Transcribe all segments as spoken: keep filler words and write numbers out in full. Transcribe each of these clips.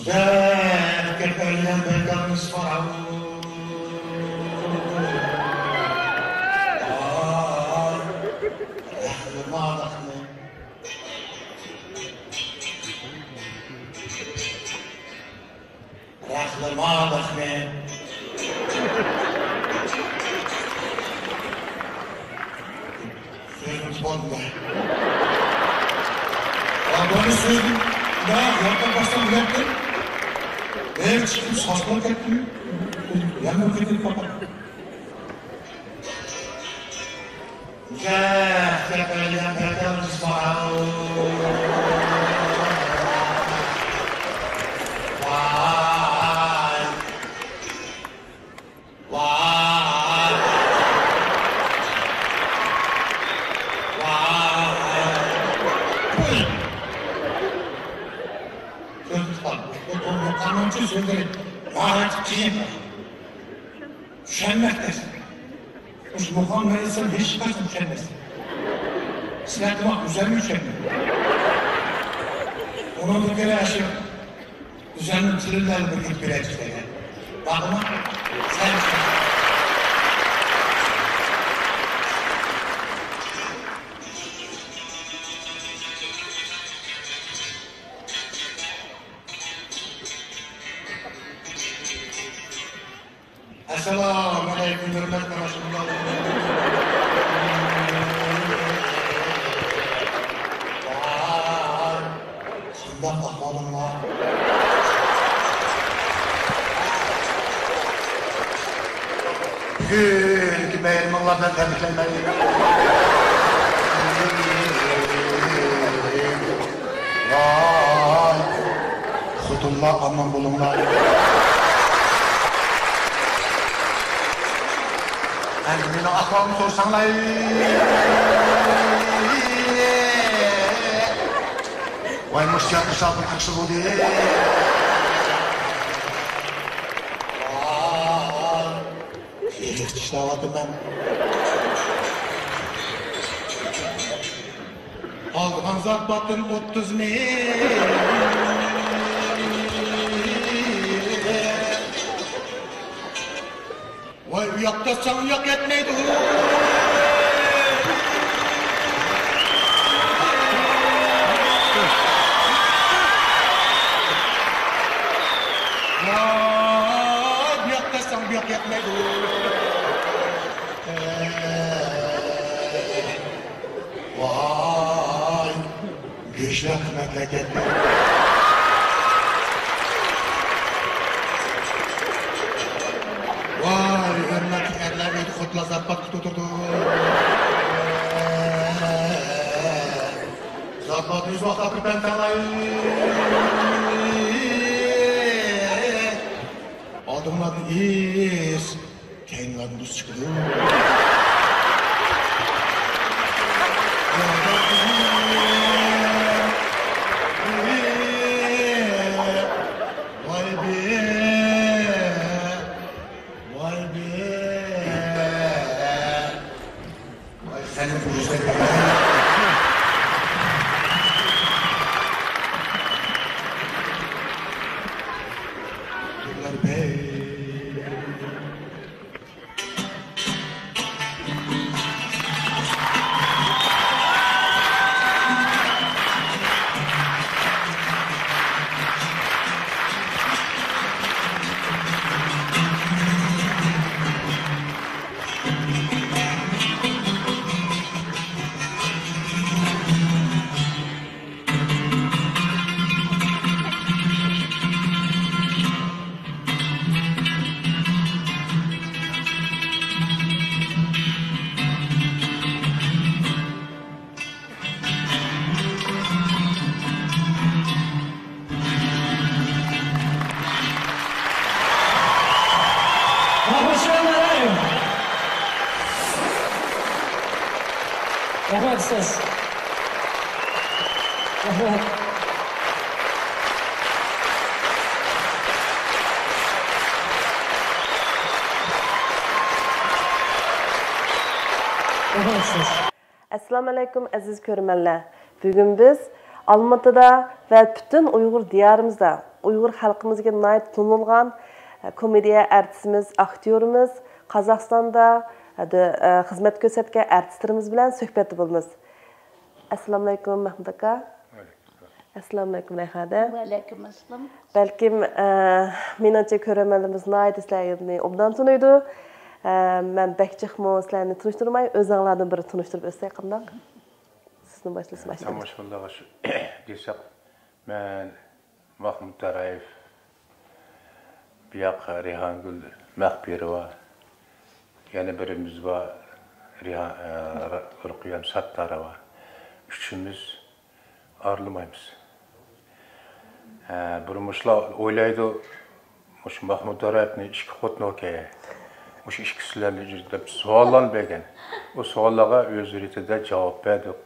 جاءت كالأعلام بيضاء مصفرا. آه، رەخنىمالىقنى. رەخنىمالىقنى. سۆزۈم تۇتۇۋالدىم. بۇنى سۆزۈم، مەن ياتاپ باشلام دېگەنتىم. مەن چىقىپ ساقلاپ كەتتىم. يەنە كېتىپ قاپتۇ. چۈشەنمەك تەس. مۇشۇ مۇقام مەن ئېيتسام، ھېچقاچان چۈشەنمەيسىلەر. سىلەر تاماق ئۆزەممۇ چۈشەنمەيدۇ. ئۇنىڭدىن كۆرە ئاشۇ ئۆزەمنىڭ تىلى بىلەن بىر گەپ بېرەيلى دېگەن. باقما. سەن ئەسسالامۇ ئەلەيكۇم، ھۆرمەتلىك قېرىنداشلار. ۋاي، قانداق ئەھۋالىڭلار؟ بۈگۈنكى بايرىمىڭلار بىلەن تەبرىكلەيمەن. ۋاي، خوتۇنلار ئامان بولۇڭلار. ئەمدى مېنىڭ ئەھۋالىمنى سورىساڭلار. ۋاي، مۇشۇ گەپ مۇساپىر قىلسا بولدى. ئېغىر ئىشلەۋاتىمەن. ئالغان زاكاتتىن ئوتتۇز مىڭ. ۋاي، ئۇياق تارتساڭ ئۇياق يەتمەيدۇ. ۋاي، بۇياق تارتساڭ بۇياق يەتمەيدۇ. ۋاي، گۆشلەر قىممەتلەپ كەتتى. ۋاي، ھۆرمەتلىك ئەرلەر ئۆيدە خوتۇنلار زاكات كۈتۈپ ئولتۇرىدۇ. زاكاتنى ئۆز ۋاقتىدا بەرسەڭلار. ئالدىڭلاردىن ئىس، كەينىڭلاردىن دۇز چىقىدۇ. ۋاي بى، ۋاي بى. ۋاي سەنمۇ ئۇرۇشتەك. ئالقىشلاڭلار. رەھمەت ئۇستاز. رەھمەت. رەھمەت ئۇستاز. ئەسسالامۇئەلەيكۇم، ئەزىز كۆرۈرمەنلەر. بۈگۈن بىز ئالمىتىدا ۋە پۈتۈن ئۇيغۇر دىيارىمىزدا ئۇيغۇر خەلقىمىزگە ناھايىتى تونۇلغان، ئە، كومېدىيە ئارتىسىمىز، ئاكتيورىمىز، قازاقىستاندا، ئە، دۆ-، ئە، خىزمەت كۆرسەتكەن ئارتىستلىرىمىز بىلەن سۆھبەتتە بولىمىز. ئەسسالامۇئەلەيكۇم، مەھمۇد ئاكا. ئەسسالامۇئەلەيكۇم، رەيھان ھەدە. ۋەئەلەيكۇم ئەسسالام. بەلكىم، ئە، مېنىڭچە كۆرەرمەنلىرىمىز ناھايىتى سىلەرنى ئوبدان تونۇيدۇ. ئە، مەن بەك جىقمۇ سىلەرنى تونۇشتۇرماي، ئۆزۈڭلاردىن بىر تونۇشتۇرۇپ ئۆتسەك قانداق؟ سىزنى باشلىسا باشلايمىز. تاماشىبىنلارغا شۇ دېسەك، مەن مەھمۇد دارايېف، بۇياق رەيھانگۈل مەخپىرova، يەنە بىرىمىز بار، رەيھان-، ئە، رۇقىيەم ساتتارova. ئۈچىمىز ئايرىلمايمىز. ھە، بىر مۇشۇلار ئويلايدۇ، مۇشۇ مەھمۇد دارايېفنىڭ ئىككى خوتۇنىكەن، مۇشۇ ئىككىسى بىلەن دەپ سوئاللارنى بەرگەن. ئۇ سوئاللارغا ئۆز رېتىدە جاۋاب بەردۇق.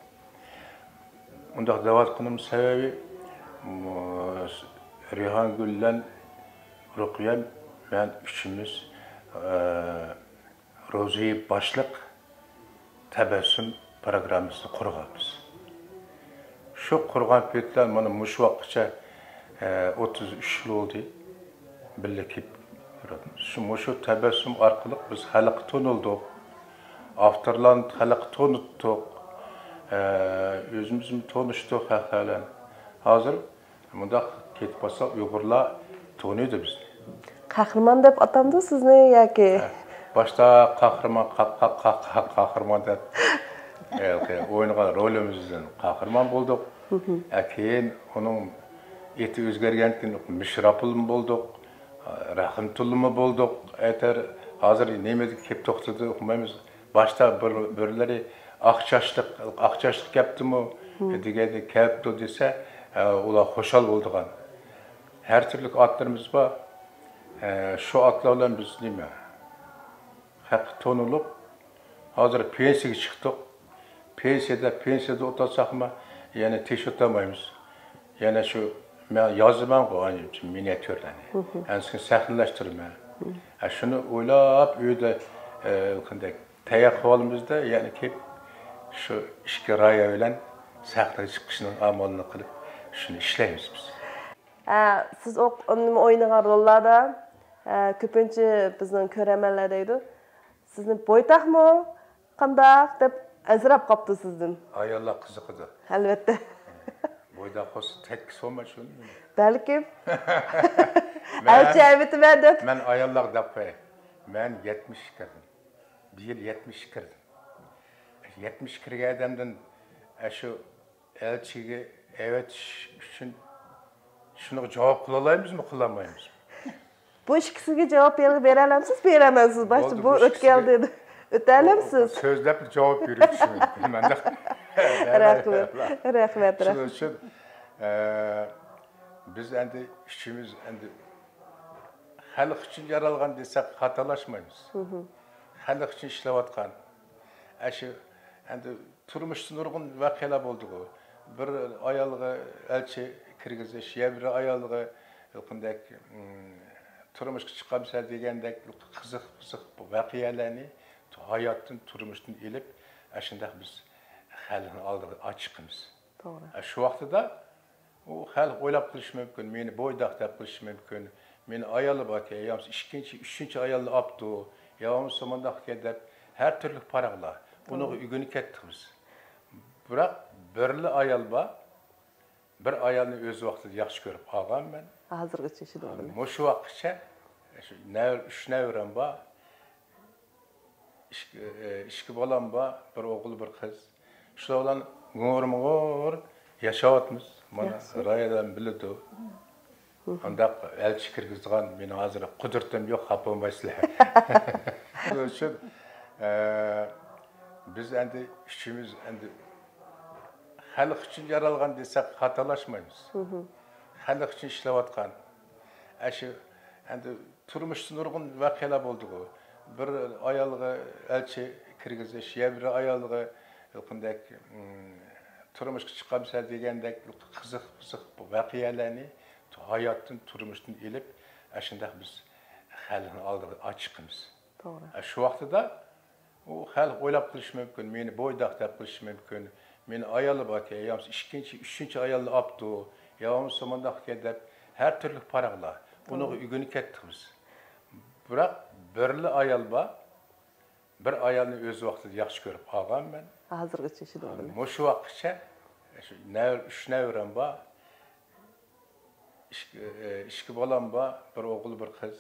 ئۇنداق دەۋاتقىنىم سەۋەبى، مۇ-، رەيھانگۈل بىلەن رۇقىيە، مەن ئۈچىمىز، ئە، روزى باشلىق تەبەسسۇم پىروگراممىسىنى قۇرغانمىز. شۇ قۇرغان پېتىدىن مانا مۇشۇ ۋاقىتقىچە، ئە، ئوتتۇز ئۈچ يىل بولدى. بىللە كېلىپ يۈرۈۋاتىمىز. شۇ، مۇشۇ تەبەسسۇم ئارقىلىق بىز خەلققە تونۇلدۇق. ئاپتورلارنى خەلققە تونۇتتۇق. ئە، ئۆزىمىزمۇ تونۇشتۇق خەلقلەر بىلەن. ھازىر مۇنداق كېتىپ قالساق، ئۇيغۇرلار تونۇيدۇ بىزنى. قەھرىمان دەپ ئاتامدۇ سىزنى ياكى؟ ھە، باشتا قەھرىمان، قا-، قا-، قا-، قا-، قەھرىمان دەپ، ھېلىقى ئوينىغان رولىمىزدىن قەھرىمان بولدۇق. ھە، كېيىن ئۇنىڭ ئېتى ئۆزگەرگەندىن كېيىن مىشراپىلمۇ بولدۇق، رەھمەتۇللىمۇ بولدۇق. ئەتەر ھازىر نېمىدە كېلىپ توختىدى ئۇقمايمىز. باشتا بىر، بىرلىرى ئاق چاچلىق، ئاق چاچلىق كەپتىمۇ دېگەندە، كەپتۇ دېسە، ئە، ئۇلار خۇشال بولىدىغان. ھەر تۈرلۈك ئاتلىرىمىز بار. ئە، شۇ ئاتلار بىلەن بىز نېمە، خەققە تونۇلۇپ، ھازىر پېنسىيەگە چىقتۇق. پېنسىيەدە، پېنسىيەدە ئولتۇرساقمۇ، يەنە تىنچ ئولتۇرمايمىز. يەنە شۇ، مەن يازىمەنغۇ، مىنىئاتيۇرلارنى. ئەنسىكىن سەھنىلەشتۈرىمەن. ئە، شۇنى ئويلاپ، ئۆيدە، ئە، قانداق تەييار قىلىۋالىمىزدا، يەنە كېلىپ شۇ ئىككى رايا بىلەن سەھنىگە چىقىشنىڭ ئامالىنى قىلىپ، شۇنى ئىشلەيمىز بىز. ئە، سىز ئو-، نېمە ئوينىغان روللاردا، ئە، كۆپىنچە بىزنىڭ كۆرەرمەنلەر دەيدۇ، سىزنى بويتاقمۇ؟ قانداق؟ دەپ ئەنسىرەپ قاپتۇ سىزدىن. ئاياللار قىزىقىدۇ. ئەلۋەتتە. بويتاق بولسا تەككە سولماي شۇنى. بەلكىم. مەن، ئەلچى ئەۋېتىمەن دەپ. مەن ئاياللارغا دەپ قوياي. مەن يەتمىشكە كىردىم. بۇ يىل يەتمىشكە كىردىم. يەتمىشكە كىرگەن ئادەمدىن ئاشۇ ئەلچىگە ئەۋەتىش ئۈچۈن شۇنىڭغا جاۋاب قىلالايمىزمۇ، قىلالمايمىزمۇ؟ بۇ ئىككىسىگە جاۋاب بېرە-، بېرەلەمسىز، بېرەلمەيسىز؟ باشتا بولدى، بۇ بۇ ئۆتكەلدى ئىككىسىگە ئۆتەلەمسىز؟ سۆزلەپ جاۋاب بېرىۋېتىشى مۇمكىن مەندە. رەھمەت، رەھمەت، شۇنىڭ رەھمەت. ئۈچۈن، ئە، بىز ئەمدى ئۈچىمىز ئەمدى خەلق ئۈچۈن يارالغان دېسەك خاتالاشمايمىز. خەلق ئۈچۈن ئىشلەۋاتقان. ئاشۇ ئەمدى تۇرمۇشتا نۇرغۇن ۋەقەلەر بولدىغۇ. بىر ئايالغا ئەلچى كىرگۈزۈش، يەنە بىر ئايالغا قانداق، ئىم، تۇرمۇشقا چىقامسەن دېگەندەك قىزىق، قىزىق ۋەقەلەرنى ھاياتتىن، تۇرمۇشتىن ئېلىپ، ئاشۇنداق بىز خەلقنىڭ ئالدىغا ئاچىقىمىز. توغرا. ئە، شۇ ۋاقتىدا ئۇ خەلق ئويلاپ قېلىشى مۇمكىن، مېنى بويداق دەپ قېلىشى مۇمكىن، مېنى ئايالى باركەن، يا بولمىسا ئىككىنچى، ئۈچىنچى ئايالنى ئاپتۇ، يا بولمىسا مۇنداقكەن دەپ ھەر تۈرلۈك پاراڭلار. بۇنىڭغا ئۆگىنىپ كەتتۇق بىز. بىراق بىرلا ئايال بار، بىر ئايالنى ئۆز ۋاقتىدا ياخشى كۆرۈپ ئالغانمەن. ھازىرغىچە شۇ. مۇشۇ ۋاقىتقىچە شۇ نەۋ-، ئۈچ نەۋرەم بار. ئىككى، ئىككى بالام بار، بىر ئوغۇل، بىر قىز. شۇلار بىلەن غۇڭۇر-مۇڭۇر ياشاۋاتىمىز. مانا، ياخشى. رايا بىلىدۇ. ئانداق ئەلچى كىرگۈزىدىغان مېنىڭ ھازىر قۇدرىتىم يوق، خاپا بولمايسىلەر. شۇنىڭ ئۈچۈن، ئە، بىز ئەمدى ئۈچىمىز ئەمدى خەلق ئۈچۈن يارالغان دېسەك خاتالاشمايمىز. خەلق ئۈچۈن ئىشلەۋاتقان. ئاشۇ ئەمدى تۇرمۇشتا نۇرغۇن ۋەقەلەر بولدىغۇ. بىر ئايالغا ئەلچى كىرگۈزۈش، يەنە بىر ئايالغا قانداق، ئىم، تۇرمۇشقا چىقامسەن دېگەندەك قىزىق، قىزىق ۋەقەلەرنى ھاياتتىن، تۇرمۇشتىن ئېلىپ، ئاشۇنداق بىز خەلقنىڭ ئالدىغا ئاچىقىمىز. توغرا. شۇ ۋاقتىدا ئۇ خەلق ئويلاپ قېلىشى مۇمكىن، مېنى بويداق دەپ قېلىشى مۇمكىن، مېنى ئايالى باركەن، يا بولمىسا ئىككىنچى، ئۈچىنچى ئايالنى ئاپتۇ، يا بولمىسا مۇنداقكەن دەپ ھەر تۈرلۈك پاراڭلار. ئۇنىڭغا ئۆگىنىپ كەتتۇق بىز. بىراق بىرلا ئايال بار. بىر ئايالنى ئۆز ۋاقتىدا ياخشى كۆرۈپ ئالغان مەن. ھازىرغىچە شۇنداق. مۇشۇ ۋاقىتقىچە شۇ نەۋ-، ئۈچ نەۋرەم بار. ئىككى، ئىككى بالام بار، بىر ئوغۇل، بىر قىز.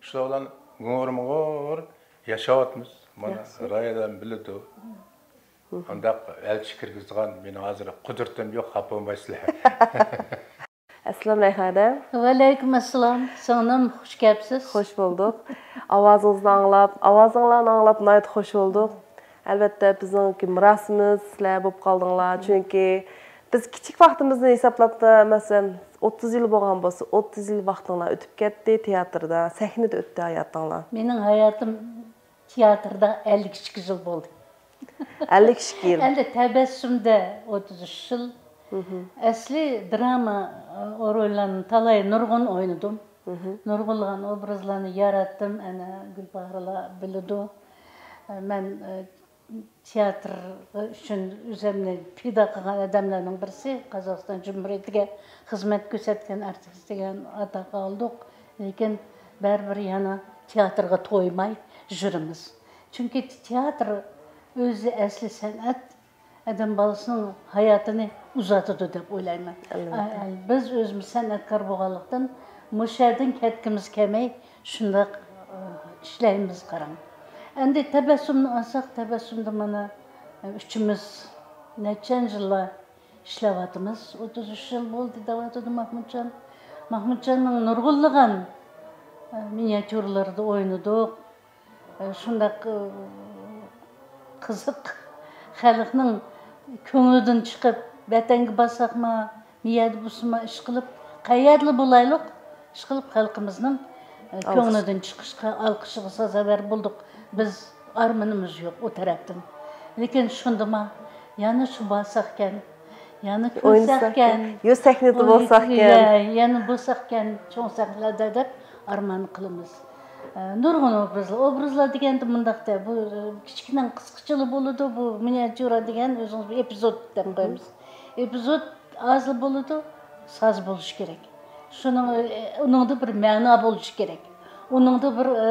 شۇلار بىلەن غۇر-غۇر ياشاۋاتىمىز. مانا، ياخشى. رايا ھەم بىلىدۇ. مم. ئانداق ئەلچى كىرگۈزىدىغان مېنىڭ ھازىر قۇدرىتىم يوق، خاپا بولمايسىلەر. ئەسسالام، رەيھانە. ۋەئەلەيكۇم ئەسسالام. سىڭلىم، خۇش كەپسىز. خوش بولدۇق. ئاۋازىڭىزنى ئاڭلاپ، ئاۋازىڭلارنى ئاڭلاپ ناھايىتى خوش بولدۇق. ئەلۋەتتە، بىزنىڭكى مىراسىمىز سىلەر بولۇپ قالدىڭلار. چۈنكى بىز كىچىك ۋاقتىمىزنى ھېسابلاپتا، مەسىلەن، ئوتتۇز يىل بولغان بولسا، ئوتتۇز يىل ۋاقتىڭلار ئۆتۈپ كەتتى، تىياتىردا، سەھنىدە ئۆتتى ھاياتىڭلار. مېنىڭ ھاياتىم تىياتىردا ئەللىك ئىككى يىل بولدى. ئەللىك ئىككى يىل. ئەمدى تەبەسسۇمدە ئوتتۇز ئۈچ يىل. مھم. ئەسلى دراما، ئە، روللارنى تالاي نۇرغۇن ئوينىدىم. مھم. نۇرغۇنلىغان ئوبرازلارنى ياراتتىم، ئەنە گۈلباھارلار بىلىدۇ. ئە، مەن، ئە، تىياتىر ئۈچۈن ئۆزۈمنى پىدا قىلغان ئادەملەرنىڭ بىرسى، قازاقىستان جۇمھۇرىيىتىگە خىزمەت كۆرسەتكەن ئارتىس دېگەن ئاتاقنى ئالدۇق. لېكىن بەرىبىر يەنە تىياتىرغا تويماي يۈرىمىز. چۈنكى تىياتىر ئۆزى ئەسلى سەنئەت، ئادەم بالىسىنىڭ ھاياتىنى ئۇزارتىدۇ دەپ ئويلايمەن. ئەلۋەتتە. ئە، ئە، بىز ئۆزىمىز سەنئەتكار بولغانلىقتىن، مۇشۇ يەردىن كەتكۈمىز كەلمەي، شۇنداق، ئە، ئىشلەيمىز، قاراڭ. ئەمدى تەبەسسۇمنى ئالساق، تەبەسسۇمدا مانا، ئە، ئۈچىمىز نەچچە يىللار ئىشلەۋاتىمىز. ئوتتۇز ئۈچ يىل بولدى دەۋاتىدۇ ماھمۇتجان. ماھمۇتجاننىڭ نۇرغۇنلىغان، ئە، مىنىاتيۇرىلىرىدا ئوينىدۇق. ئە، شۇنداق، ئە، قىزىق، خەلقنىڭ كۆڭلىدىن چىقىپ، ۋەتەنگە بارساقما، نېيەدە بولسىما ئىش قىلىپ، قەيەردىلا بولايلۇق، ئىش قىلىپ خەلقىمىزنىڭ، ئە، ئالقىش. كۆڭلىدىن چىقىشقا، ئالقىشىغا سازاۋەر بولدۇق. بىز ئارمىنىمىز يوق ئۇ تەرەپتىن. لېكىن شۇندىما، يەنە شۇ بارساقكەن، يەنە كۆرسەككەن، يو سەھنىدە بولساقكەن. يەنە بولساقكەن، چوڭ سەھنىلەردە دەپ ئارمان قىلىمىز. ئە، نۇرغۇن ئوبرازلار، ئوبرازلار دېگەندە مۇنداقتا، بۇ، ئە، كىچىككىنە قىسقىچىلا بولىدۇ، بۇ مىنىاتيۇرا دېگەن ئۆزىڭىز بىر ئېپىزود دەپ قويىمىز. ئېپىزود ئازلا بولىدۇ، ساز بولۇشى كېرەك. شۇنىڭ، ئۇنىڭدا بىر مەنا بولۇشى كېرەك. ئۇنىڭدا بىر، ئە،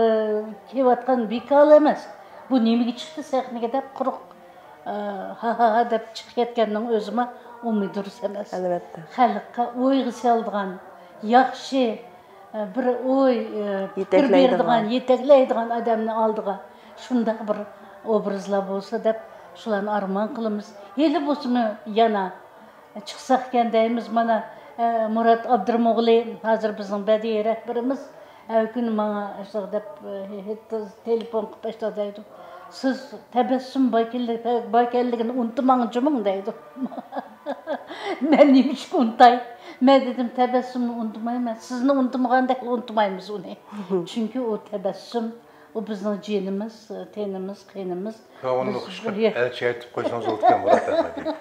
كېلىۋاتقان ۋىكالى ئەمەس. بۇ نېمىگە چىقتى سەھنىگە دەپ قۇرۇق، ئە، ھا، ھا، ھا دەپ چىقىپ كەتكەننىڭ ئۆزىمۇ ئۇمۇ دۇرۇس ئەمەس. ئەلۋەتتە. خەلققە ئويغا سالىدىغان، ياخشى، ئە، بىر ئوي، ئە، پىكىر يېتەكلەيدىغان. بېرىدىغان، يېتەكلەيدىغان ئادەمنى ئالدىغا شۇنداق بىر ئوبرازلار بولسا دەپ شۇلارنى ئارمان قىلىمىز. ھېلى بولسىمۇ يەنە چىقساقكەن دەيمىز. مانا، ئە، مۇرات ئابدۇرىموغلى ھازىر بىزنىڭ بەدىئىي رەھبىرىمىز. ھەر كۈنى ماڭا ئاشۇنداق دەپ، ئە، تېلېفون قىلىپ ئاشۇنداق دەيدۇ. سىز تەبەسسۇم باركەنلىك-، باركەنلىكىنى ئۇنتۇماڭ جۇمۇڭ دەيدۇ. مەن نېمىشقا ئۇنتاي؟ مەن دېدىم، تەبەسسۇمنى ئۇنتۇمايمەن. سىزنى ئۇنتۇمىغاندەك ئۇنتۇمايمىز ئۇنى. چۈنكى ئۇ تەبەسسۇم، ئۇ بىزنىڭ جېنىمىز، تېنىمىز، قېنىمىز. كۆڭۈلنى بىز خۇش قىلىپ، ئەلچى ئېيتىپ قويسىڭىز بولىدىكەن، مۇرات ئەپەندى.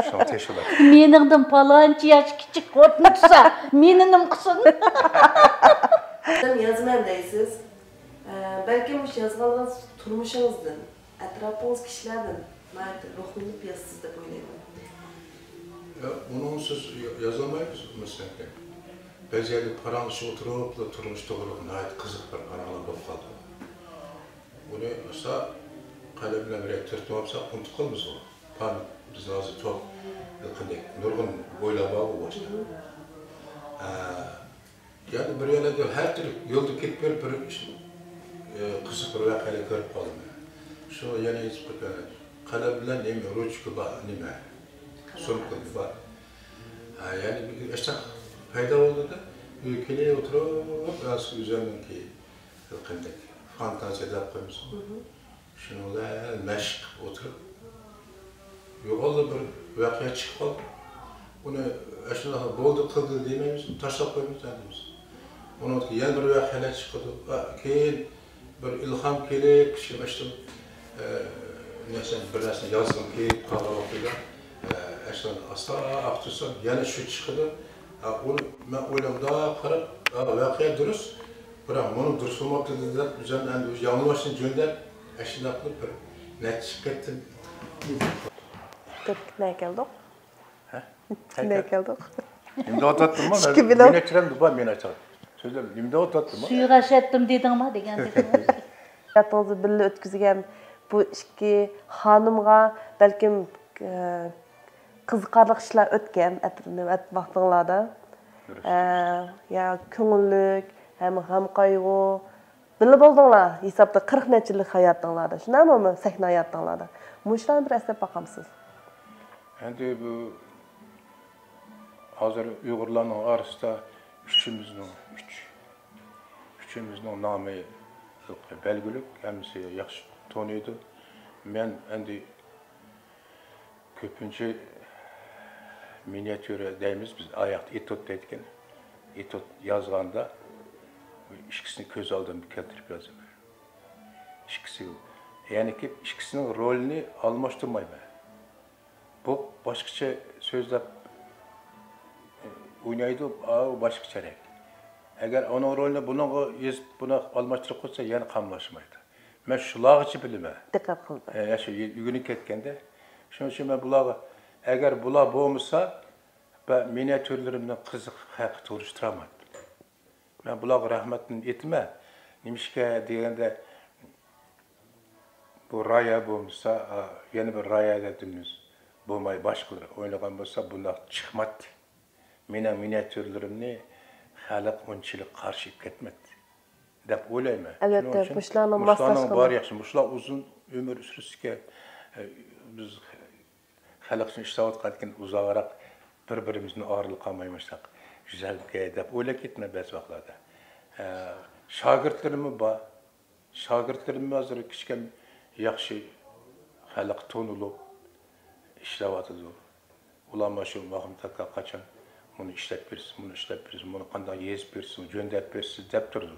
شۇڭا تېشىۋالاتتىم. مېنىڭدىن پالانچى ياش كىچىك خوتۇن تۇرسا، مېنى نېمە قىلسۇن؟ سىز يازىمەن دەيسىز. ئە، بەلكىم مۇشۇ يازغانلىقىڭىز تۇرمۇشىڭىزدىن، ئەتراپىڭىز كىشىلەردىن ناھايىتى روھلىنىپ يازىسىز دەپ ئويلايمەن. يا، ئۇنىڭ سىز يا-، يازالمايسىز، مەسىلەن. بەزى يەردە پاراڭلىشىپ ئولتۇرۇپلا تۇرمۇش توغرىلىق ناھايىتى قىزىق بىر پاراڭلار بولۇپ قالىدۇ. ئۇنى ئاستا قەلەم بىلەن بىر يەرگە تۈرتۈۋالساق ئۇنتۇپ قالىمىز. پان بىزنىڭ ھازىر توپ يېقىندەك نۇرغۇن ئويلار بار بۇ باشتا. ئە، يەنە بىر يەرلەردە ھەر تۈرلۈك يولدا كېتىپ بېرىپ بىر ئىش، ئە، قىزىق بىر ۋەقەلەر كۆرۈپ قالدىم. شۇ يەنە يېزىپ قويۇپ بەرمەي. قەلەم بىلەن نېمە، رۇچكا بار، نېمە، سومكا بار. ھە، يەنە بىر ئاشۇنداق پەيدا بولدى-دە، ئۆيگە كېلىپ ئولتۇرۇپ، ئۆزۈمنىڭكى قانداق فانتازىيە دەپ قويىمىزغۇ. شۇنىڭ بىلەن مەشىق قىلىپ ئولتۇرۇپ، يوغانلا بىر ۋەقە چىقىپ قالدى. ئۇنى ئاشۇنداق بولدى، قىلدى دېمەيمىز، تاشلاپ قويىمىز دەيمىز. ئۇنىڭدىن كېيىن يەنە بىر ۋەقەلەر چىقىدۇ. ۋە كېيىن بىر ئىلھام كېلىپ، كىشى ئاشۇ، ئە، نەرسە، بىر نەرسىنى يازغۇم كېلىپ قالغان ۋاقتىدا، ئە، ئاشۇلارنى ئاستا ئاقتۇرسام، يەنە شۇ چىقىدۇ. ئا، ئۇنى مەن ئويلىدىم، مۇنداق قاراپ، ئا، ۋەقە دۇرۇس، بىراق مۇنۇ دۇرۇس بولماپتۇ دەپ، ئۆزۈم ئەمدى يېڭىباشتىن جۆندەپ، ئاشۇنداق قىلىپ بىر نەچچە چىقىپ كەتتىم. دەپ كېتىپ كەلدۇق. ھە؟ كېتىپ كەلدۇق. نېمە دەۋاتاتتىم؟ ئىككى بىلەن. مېنى ئاچىرامدۇ بار، مېنى ئاچىرام. سۆزلەپ، نېمە دەۋاتاتتىم؟ سۇيغا ئەشەتتىم دېدىڭما دېگەن. ھاياتىڭىزنى بىللە ئۆتكۈزگەن بۇ ئىككى خانىمغا بەلكىم، ئە، قىزىقارلىق ئىشلار ئۆتكەن ئەترىتىنى ۋاقتىڭلاردا. دۇرۇس، ئە، دۇرۇس. يا كۆڭۈللۈك، ھەم غەم قايغۇ، بىللە بولدۇڭلار، ھېسابتا قىرىق نەچچە يىللىق ھاياتىڭلاردا، شۇنداقمۇ؟ سەھنە ھاياتىڭلاردا. مۇشۇلارنى بىر ئەسلەپ باقامسىز؟ ئەمدى بۇ ھازىر ئۇيغۇرلارنىڭ ئارىسىدا ئۈچىمىزنىڭ، ئۈچ، ئۈچىمىزنىڭ نامى بەلگىلىك، ھەممىسى ياخشى تونۇيدۇ. مەن ئەمدى كۆپىنچە مىنىياتيۇرا دەيمىز بىز، ئاياقتا ئېتيۇد دەيدىكەن. ئېتيۇد يازغاندا بۇ ئىككىسىنى كۆز ئالدىمغا كەلتۈرۈپ يازىمەن. ئىككىسى، يەنىكى ئىككىسىنىڭ رولىنى ئالماشتۇرمايمەن. بۇ باشقىچە سۆزلەپ ئوينايدۇ، ئاۋۇ باشقىچە رەڭ. ئەگەر ئۇنىڭ رولىنى بۇنىڭغا يېزىپ، بۇنى ئالماشتۇرۇپ قويسا، يەنە قاملاشمايدۇ. مەن شۇلارغىچە بىلىمەن. دىققەت قىلدىم. ئە، شۇ ئۆگىنىپ كەتكەندە. شۇنىڭ ئۈچۈن مەن بۇلارغا، ئەگەر بۇلار بولمىسا، مىنىياتيۇرلىرىمنى قىزىق ھەققە تونۇشتۇرالمايتتىم. مەن بۇلارغا رەھمەتنى ئېيتىمەن. نېمىشقا دېگەندە، بۇ رايا بولمىسا، ئا، يەنە بىر رايا دەيمىز. بولماي باشقىلار ئوينىغان بولسا، بۇنداق چىقماتتى. مېنىڭ مىنىياتيۇرلىرىمنى خەلق ئۇنچىلىك قارشى ئېلىپ كەتمەتتى، دەپ ئويلايمەن. ئەلۋەتتە، شۇنىڭ ئۈچۈن مۇشۇلارنىڭ مۇشۇلارنىڭ ماسلاشقىنى. بارى ياخشى. مۇشۇلار ئۇزۇن ئۆمۈر سۈرسىكەن، ئە، بىز خەلق ئۈچۈن ئىشلەۋاتقاندىكىن ئۇزاقراق بىر-بىرىمىزدىن ئايرىلىپ قالماي مۇشۇنداق يۈزەلگەي دەپ ئويلاپ كېتىمەن بەزى ۋاقىتلاردا. ئە، شاگىرتلىرىممۇ بار. شاگىرتلىرىم ھازىر كىچىككەن ياخشى خەلققە تونۇلۇپ ئىشلەۋاتىدۇ. ئۇلار مانا شۇ ماخمۇت ئاكا قاچان مۇنى ئىشلەپ بېرىسىز، مۇنى ئىشلەپ بېرىسىز، مۇنى قانداق يېزىپ بېرىسىز، جۆندەپ بېرىسىز دەپ تۇرىدۇ.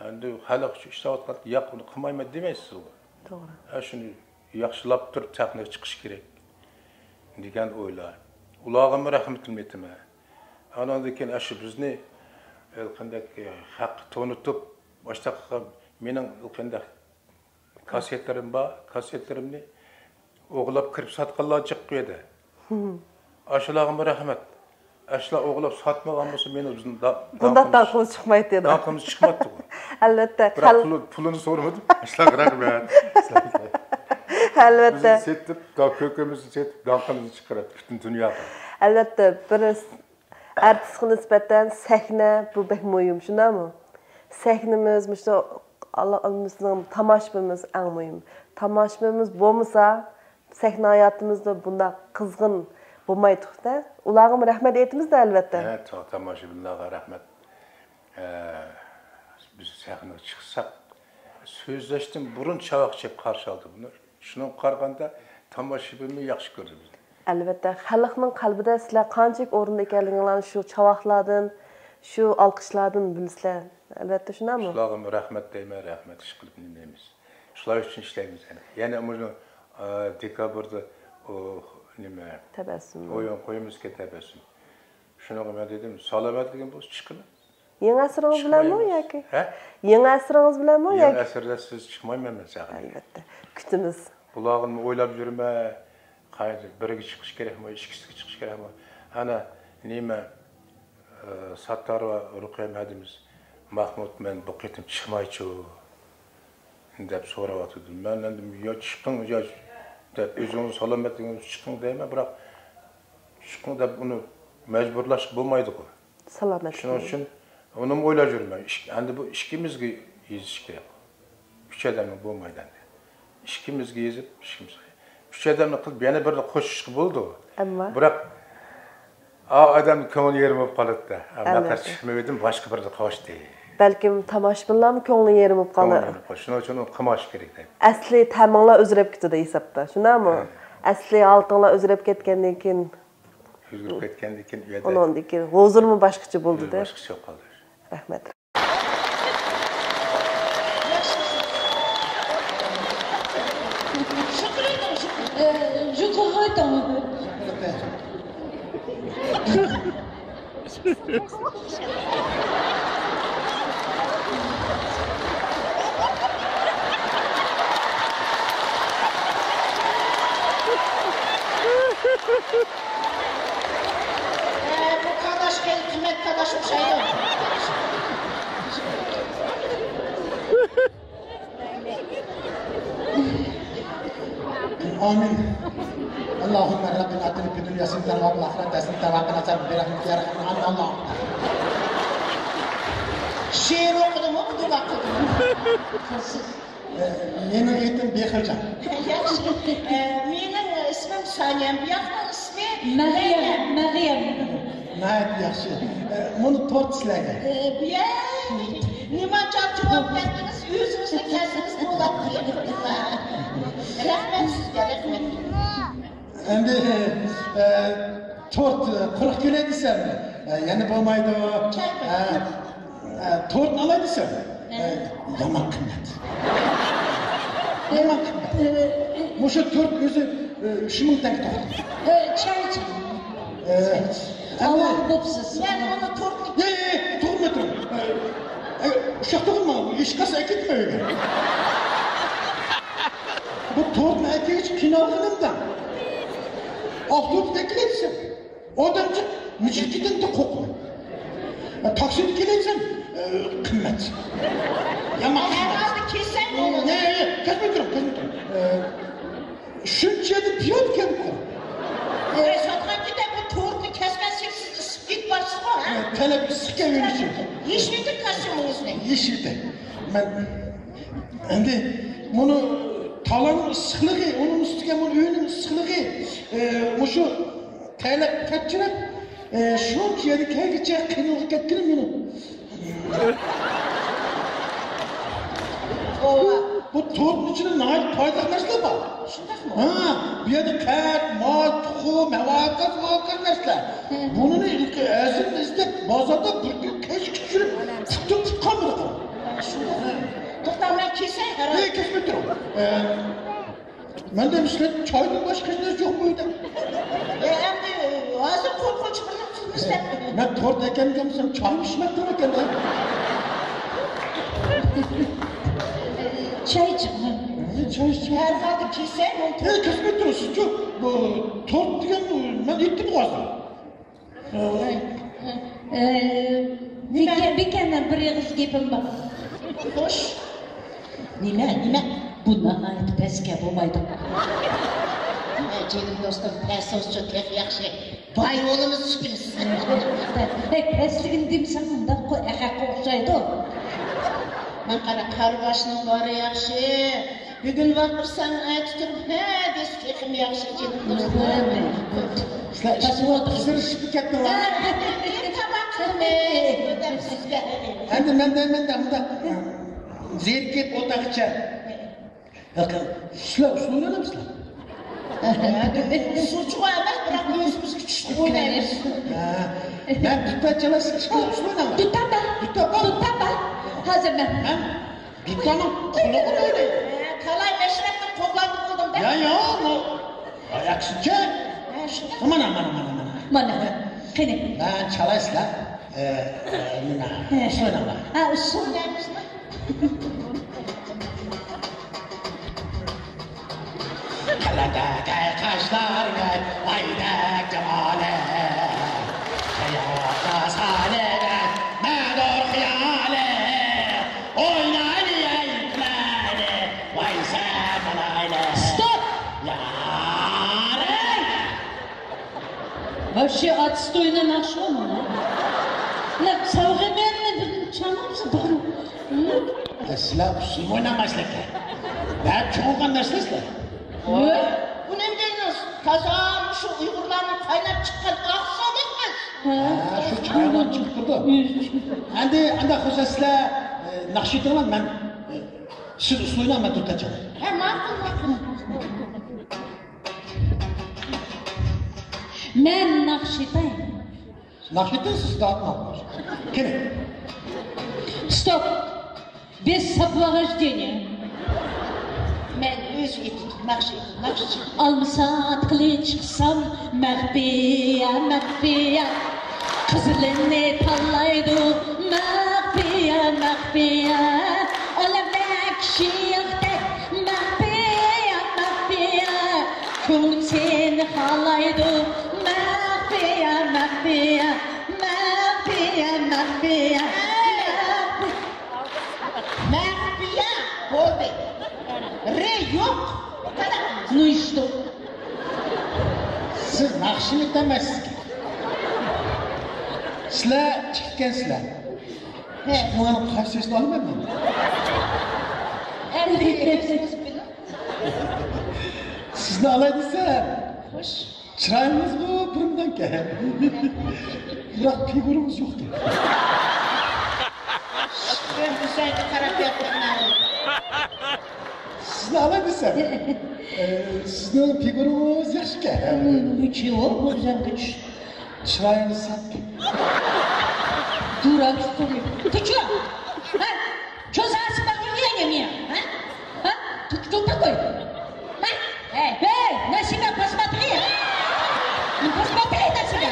ئەمدى خەلق ئۈچۈن ئىشلەۋاتقان، ياق، ئۇنى قىلمايمەن دېمەيسىز ئۇلار. توغرا. ھە، شۇنى ياخشىلاپ تۇرۇپ سەھنىگە چىقىش كېرەك دېگەن ئويلار. ئۇلارغىمۇ رەھمىتىمنى ئېيتىمەن. ئاناندىن كېيىن ئاشۇ بىزنى، ئە، قانداق، ئە، خەققە تونۇتۇپ، باشلاپ قىلغان مېنىڭ قانداق كاسسېتلىرىم بار، كاسسېتلىرىمنى ئوغرىلاپ كىرىپ ساتقانلار جىق بۇ يەردە. ئاشۇلارغىمۇ رەھمەت. ئاشۇلار ئوغرىلاپ ساتمىغان بولسا، مېنىڭ بىزنىڭ دا-، بۇنداق داڭقىمىز، داڭقىمىز چىقمايتتى. داڭقىمىز چىقماتتىغۇ. ئەلۋەتتە. بىراق خەل- پۇلى-، پۇلىنى سورىمىدىم. ئاشۇلارغا رەھمەت. ئەلۋەتتە. بىزنى سېتىپ، دا-، كۆكىمىزنى سېتىپ، داڭقىمىزنى چىقىرىپ پۈتۈن دۇنياغا. ئەلۋەتتە، بىر ئارتىسقا نىسبەتەن سەھنە بۇ بەك مۇھىم، شۇنداقمۇ؟ سەھنىمىز، مۇشۇ ئاللا-، بىزنىڭ تاماشىبىنىمىز ئەڭ مۇھىم. تاماشىبىنىمىز بولمىسا، سەھنە ھاياتىمىزدا بۇنداق قىزغىن بولمايتتۇق-دە. ئۇلارغىمۇ رەھمەت ئېيتىمىز-دە، ئەلۋەتتە. ھە، تا-، تاماشىبىنلارغا رەھمەت. ئە، بىز سەھنىگە چىقساق، سۆزلەشتىن بۇرۇن چاۋاك چېلىپ قارشى ئالدى بۇنى. شۇنىڭغا قارىغاندا، تاماشىبىنمۇ ياخشى كۆردى بىزنى. ئەلۋەتتە، خەلقنىڭ قەلبىدە سىلەر قانچىلىك ئورۇندا ئىكەنلىكىڭلارنى شۇ چاۋاكلاردىن، شۇ ئالقىشلاردىن بىلىسىلەر. ئەلۋەتتە، شۇنداقمۇ؟ شۇلارغىمۇ رەھمەت دەيمەن، رەھمەت ئىشقىلىپ نېمىمىز. شۇلار ئۈچۈن ئىشلەيمىز يەنە. يەنە مۇشۇ، ئا، دېكابىردا ئۇ نېمە؟ تەبەسسۇم. ئويۇن قويىمىزكەن، تەبەسسۇم. شۇنىڭغا مەن دېدىم، سالامەتلىكىم بولسا چىقىمەن. يېڭى ئەسىرىڭىز بىلەنمۇ ياكى؟ ھە؟ يېڭى ئەسىرىڭىز بىلەنمۇ يېڭى ياكى؟ ئەسىردە سىز چىقمايمەن مەن سەھنىگە. ئەلۋەتتە. كۈتىمىز. بۇلارغىمۇ ئويلاپ يۈرمە. قايسى بىرىگە چىقىش كېرەكمۇ، ئىككىسىگە چىقىش كېرەكمۇ؟ ئەنە نېمە، ئە، ساتتار ۋە رۇقىيە مەدىمىز، ماھمۇت، مەن بۇ قېتىم چىقمايچۇ دەپ سوراۋاتىدۇ. مەن ئەمدى يا چىقىڭ، يا دەپ، ئۆزىڭىز سالامەتلىكىڭىز چىقىڭ دەيمەن، بىراق چىقىڭ دەپ ئۇنى مەجبۇرلاشقا بولمايدىغۇ. سالامەتلىك. شۇنىڭ ئۈچۈن ئۇنىمۇ ئويلاپ يۈرمەن. ئىك-، ئەمدى بۇ ئىككىمىزگە يېزىش كېرەك. ئۈچ ئادەمگە بولمايدۇ ئەمدى. ئىككىمىزگە يېزىپ، ئىككىمىز، ئۈچ ئادەمنى قىلىپ يەنە بىرنى قوشۇشقا بولىدۇ. ئەمما بىراق ئا ئادەمنىڭ كۆڭلى يېرىم بولۇپ قالىدۇ-دە. ھە، مەن ئەلۋەتتە. قاچىق چىقمىۋىدىم، باشقا بىرنى قوشتى. بەلكىم تاماشىبىنلارمۇ كۆڭلى يېرىم بولۇپ قالدى. كۆڭلى يېرىم بولۇپ قالدى. شۇنىڭ ئۈچۈن ئۇنى قىلماش كېرەك دەيمەن. ئەسلىي تەمىڭلار ئۆزگىرىپ كېتىدۇ ھېسابتا. شۇنداقمۇ؟ ھە. ئەسلىي ھالىتىڭلار ئۆزگىرىپ كەتكەندىن كېيىن، ئۆزگىرىپ كەتكەندىن كېيىن ئۇ يەردە ئۇنىڭدىن كېيىن ھۇزۇرمۇ باشقىچە بولدى-دە. باشقىچە بولۇپ قالدى. رەھمەت. يۇقىرىغا ئېيتىڭ. ئامىن. اللهم ربنا آتنا في الدنيا حسنة وفي الآخرة حسنة وقنا عذاب النار برحمتك يا أرحم الراحمين. شېئىر ئوقۇدىمۇ، دۇئا قىلدىمۇ؟ مېنىڭ ئېتىم بېخىرجان. ياخشى. ئە، مېنىڭ ئىسمىم سانىيەم. بۇ ياقنىڭ ئىسمى مەريەم. مەريەم. ناھايىتى ياخشى. ئە، مۇنۇ تورت سىلەرگە. ئە، بۇ يا، نېمانچە جاۋاب بەردىڭىز، ئۆزىڭىزلا كەلسىڭىز بولاتتى. رەھمەت سىزگە، رەھمەت. ئەمدى، ئە، تورت، ئە، قۇرۇق كېلەي دېسەم، ئە، يەنە بولمايدۇ. ئە، ئە، تورتنى ئالاي دېسەم، ئە، يامان قىممەت. يامان قىممەت. مۇشۇ تورت ئۆزى، ئە، ئۈچ مىڭ تەڭگە توختىدى. ئە، چاي ئىچىڭ. ئە، ئەمدى ئاۋام بوپسىز. مەن مانا تورتنى. ئە، ئە، ئە، تۇغما، تۇغما. ئە، ئە، ئۇششاق تۇغما، ھېچقايسى ئەكەتمە ئۆيگە. بۇ تورتنى ئەكەيچى قىينالغىنىمدا. ئاپتوبۇستا كېلەيسەن. ئادەم جىق، مىجىق كېتەمدۇ قوقۇپ. تاكسىدا كېلەيسەن، ئە، قىممەت. يامان قىممەت. ھەرھالدا كەلسەڭ بولىدۇ. يە، يە، يە، كەتمەي تۇرۇڭ، كەتمەي تۇرۇڭ. ئە، شۇنچە يەردە پىيادە كەلدىم. ئە، ساتقان كېتە بۇ تورتنى كەسكەن سېرى سىز ئىسسىپ كېتىپ بارسىزغۇ، ھە؟ ئە، تەلەپ ئىسسىقكەن ئۆينىڭ ئىچى. يېشىۋېتىڭ كاستيۇمىڭىزنى. يېشىۋېتەي. مەن ئەمدى مۇنۇ تالاننىڭ ئىسسىقلىقى، ئۇنىڭ ئۈستىگە مۇنۇ ئۆينىڭ ئىسسىقلىقى، ئە، مۇشۇ تەلەپ قاچىراپ، ئە، شۇنچە يەردە كەلگۈچە قىينىلىپ كەتكىنىم مېنىڭ. بۇ تورتنىڭ ئىچىدە ناھايىتى پايدىلىق نەرسىلەر بار. شۇنداقمۇ؟ ھە، بۇ يەردە قەنت، ماي، تۇخۇم، ھاۋاكاز، ماۋاكاز نەرسىلەر. ھە. بۇنىڭ ھەزىمىنى ئىزدەپ بازاردا بىر كۈن كەچ كەچۈرۈپ، پۇتتىن پۇت قالمىدۇق. شۇنداق. توختا، مەن كېسەي، قارا. ئەي، كەسمەي تۇرۇڭ. ئە، مەندە سىلەر چايدىن باشقا ھېچ نەرسە يوقمۇ ئۆيدە؟ ئە، ئەمدى ھازىر قورقۇنچ بىر نەرسە قىلمىسا. مەن تورت ئەكەمگەن دېسەم، چايمۇ ئىچمەپتىمەن ئەكەن. چاي ئىچىڭ. ئە، چاي ئىچىڭ. ھەر ھالدا كېسەي، مەن ئە، كەسمەي تۇرۇڭ سىزچۇ. بۇ تورت دېگەن مەن ئېيتتىم ھازىر. ئە، ئە، بىكە-، بىكەمنىڭ بىر ئېغىز گېپىم بار. خوش. نېمە، نېمە؟ بۇ ناھايىتى پەسكە بولمايدۇ. ئە، جېنىم دوستۇم، پەس بولسىچۇ تېخى ياخشى. باي بولىمىز ئىككىمىز. ئەي، پەسلىكىنى دېمىسەڭ، مۇنداققۇ ئەخەققە ئوخشايدۇ. مانا قارا، قارىباشنىڭ بارى ياخشى. بۈگۈن ۋارقىرىساڭ، ئەتە تۇرۇپ ھە دېسە تېخىمۇ ياخشى، جېنىم دوستۇم. سىلەر ئىشقىلىپ قىزىرىشىپ كەتتىڭلار. ھە، بىر تاماق قىلماي دەپ سىزگە. ئەمدى مەن دەيمەن-دە، مۇنداق زېرىكىپ ئولتۇرغىچە. سىلەر ئۇسسۇل ئوينامسىلەر؟ ئۇسسۇلچىغۇ ئەمەس، بىراق ئۆزىمىزگە چۈشتى ئوينايمىز. ھە. مەن دۇتا چالىسا ئىشقىلىپ ئۇسسۇل ئويناڭ. دۇتا بار. دۇتا بار. دۇتا بار. ھازىر مەن. مەن دۇتانىڭ قولىغا ئويناي. ھە، تالاي مەشرەپتىن قوغلاندى بولدۇم دە. يا، يا، بۇ ئاياق شۇنچە. ھە، شۇنداق. مانا، مانا، مانا، مانا. مانا. قېنى. مەن چالايسىلەر. ئە، ئە، نېمە؟ ھە. ئۇسسۇل ئويناڭلار. ھە، ئۇسسۇل. قەلەندەك ئەي قاشلارنى، ئايدەك جامالى، قىيادا سالىدەك مەدۇر خىيالى، ئوينايلى ئەي كۈلەيلى، ۋايسە قىلايلى. ستوپ! يارەي! Вообще отстойный ناخشىغۇ مانا. مانا ساۋغىمەننى بىر چالامسىز بىر. ئە، سىلەر ئۇسسۇلمۇ ئوينىمايسىلەركەن. بەك چوڭ بولغان نەرسىلەر سىلەر. ۋاي. بۇ نېمە دەيمىز؟ تازا مۇشۇ ئۇيغۇرلارنىڭ قايناپ چىققان ئاقسۇ دەيمىز. ھە، شۇ چايغا چىقىپ تۇرىدۇ. ئەمدى ئانداق بولسا سىلەر، ئە، ناخشا ئېيتىڭلار، مەن، ئە، سىز ئۇسسۇل ئويناڭ، مەن دۇتا چالاي. ھە، ماقۇل، ماقۇل. مەن ناخشا ئېيتاي. ناخشا ئېيتىڭ سىز، داۋام. قېنى. ستوپ. Без сопровождения. مەن ئۆزۈم ئېيتىمەن، ناخشا ئېيتىمەن، ناخشىچى. ئالما ساتقىلى چىقسام، مەخپىيە، مەخپىيە. قىزىلىنى تاللايدۇ، مەخپىيە، مەخپىيە. ئالەمدە كىشى يوقتەك، مەخپىيە، مەخپىيە. كۆڭلۈم سېنى خالايدۇ، مەخپىيە، مەخپىيە، مەخپىيە. مەخپىيە بولدى. رې يوق. قانداق؟ Ну и что؟ سىز ناخشىمىت ئەمەسسىز. سىلەر ئىككىكەنسىلەر. ھە. ئىككىڭلارنىڭ قايسى سۆزىنى ئالىمەن مەن؟ ئەمدى ئۆزىڭىز بىلىڭ. سىزنى ئالاي دېسەم، خوش. چىرايىڭىزغۇ بىر مىدانكەن. بىراق پىگۇرىڭىز يوقكەن. شۈكۈر، بىزگە قاراپ ياتقىنىڭ. سىزنى ئالاي دېسەم، ئە، سىزنىڭ پىگۇرىڭىز ياخشىكەن. Ничего, бу بىزگە چىرايىڭىز سەت. Дурак, что ли? Ты чё? А? Чё за осматривание меня? А? А? Ты кто такой? А? Эй, эй, на себя посмотри! Ну, посмотри на себя!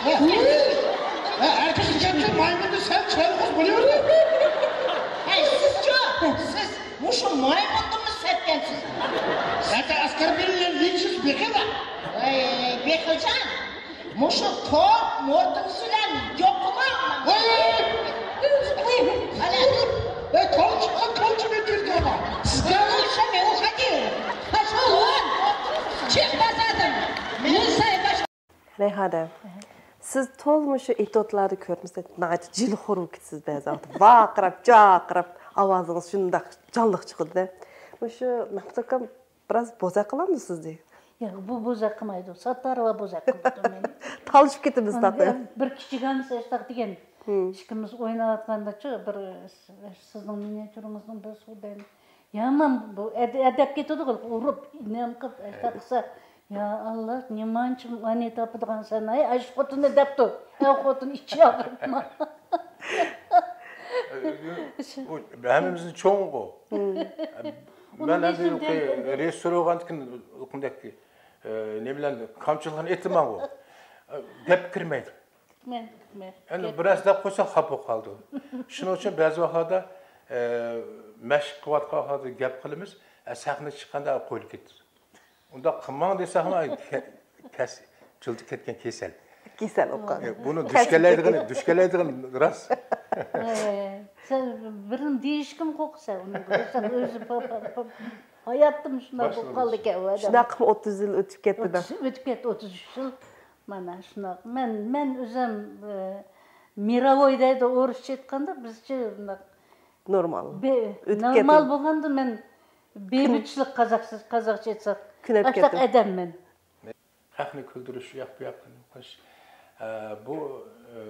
ھە، ھەركىشى چۈنكى مايمۇندا سەل چىرايلىق قىز بولۇۋېرىدۇ. ھەي، سىزچۇ؟ سىز مۇشۇ مايمۇندىنمۇ سەتكەنسىز. Это оскорбление личности بېقىلا. ۋاي، بېقىلجان. مۇشۇ توپ مۇرتىڭىز بىلەن يوقىماڭ. ۋاي، ۋاي، ۋاي. قاراڭ. ۋاي، تال چىققان تالچى بېتىرگەن. Слушай, уходи. Пошёл вон. Чиқ بازاردىن. مەن سايباش. رەيھانە، سىز تولىمۇ شۇ ئېتيۇدلاردا كۆرمىسە ناھايىتى جىلخور بولۇپ كېتىسىز بەزى ۋاقىت. ۋارقىراپ، جارقىراپ، ئاۋازىڭىز شۇنداق جانلىق چىقىدۇ-دە. مۇشۇ مەھمۇت ئاكام بىراز بوزەك قىلامدۇ سىزنى؟ ياق، بۇ بوزەك قىلمايدۇ. ساتارلا بوزەك قىلىدۇ مېنى. تالىشىپ كېتىمىز تاقى. بىر كىچىك ئانىسى ئاشتاق دېگەن. ھىم. ئىككىمىز ئويناۋاتقاندىچۇ، بىر سىزنىڭ مىنىياتيۇرىڭىزنىڭ بىر سۇدەن. يامان بۇ ئەدەپ كېتىدۇ، ئۇرۇپ، نېمە قىلىپ، ئاشتاق قىلسا، يا ئاللا، نېمانچە ئانى تاپىدىغانسەن، ھەي، ئاشۇ خوتۇننى دەپتۇ. ئەۋ خوتۇن ئىچى ئاغرىتما. ئۇ ھەممىمىزدىن چوڭغۇ. مەن ئەمدى رېژىسسور بولغاندىكىن، نېمىلەرنى، كامچىلىقنى ئېيتىمەنغۇ. گەپ كىرمەيدۇ. مەن، مەن. ئەمدى بىرەرسى دەپ قويسا خاپا بولۇپ قالىدۇ. شۇنىڭ ئۈچۈن بەزى ۋاقىتلاردا، مەشىق قىلىۋاتقان ۋاقىتلاردا گەپ قىلىمىز، سەھنىگە چىققاندا قويۇلۇپ كېتىدۇ. ئۇنداق قىلماڭ دېسەكمۇ، كەس-، جىلدى كەتكەن كېسەل. كېسەل ئوقۇغان. بۇنى دۇچ كەلمەيدىغىنى، دۇچ كەلمەيدىغىنى راست. سەن بىرنى دېيىشكىمۇ قورقىسەن ئۇنى. ئۆزى ھاياتتىمۇ شۇنداق بولۇپ قالدىكەن ئۇ ئادەم. شۇنداق قىلىپ ئوتتۇز يىل ئۆتۈپ كەتتى-دە. ئۆتۈپ كەتتى ئوتتۇز ئۈچ يىل. مانا شۇنداق. مەن، مەن ئۆزۈم، مىراۋوي دەيدۇ ئورۇسچە ئېيتقاندا، بىزچە بۇنداق نورمال. نورمال بولغاندا مەن بىۋىچلىق قازاقچە، قازاقچە ئېيتساق، ئاشتاق ئادەممەن. خەقنى كۈلدۈرۈش ئۇ ياق، بۇ ياقتىن قىلىش، ئە، بۇ، ئە،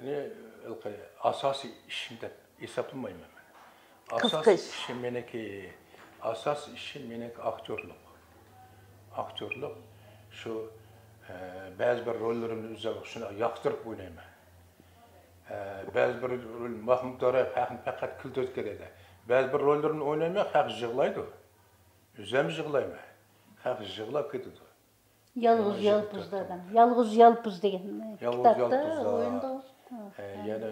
نى ھېلىقى ئاساسىي ئىشىم دەپ ھېسابلىمايمەن مەن. ئاساسىي ئىشىم مېنىڭكى، ئاساسىي ئىشىم مېنىڭكى ئاكتيورلۇق. ئاكتيورلۇق شۇ، ئە، بەزى بىر روللىرىمنى ئۆزۈم شۇنداق ياقتۇرۇپ ئوينايمەن. ئە، بەزى بىر رول، مەھمۇت دارا خەقنى پەقەت كۈلدۈرۈپ كېتىدۇ. بەزى بىر روللىرىمنى ئوينايمەن، خەق يىغلايدۇ. ئۆزۈم يىغلايمەن. خەق يىغلاپ كېتىدۇ. يالغۇز يالپۇز دېگەن كىتابتا، ئويۇندا. ئە، يەنە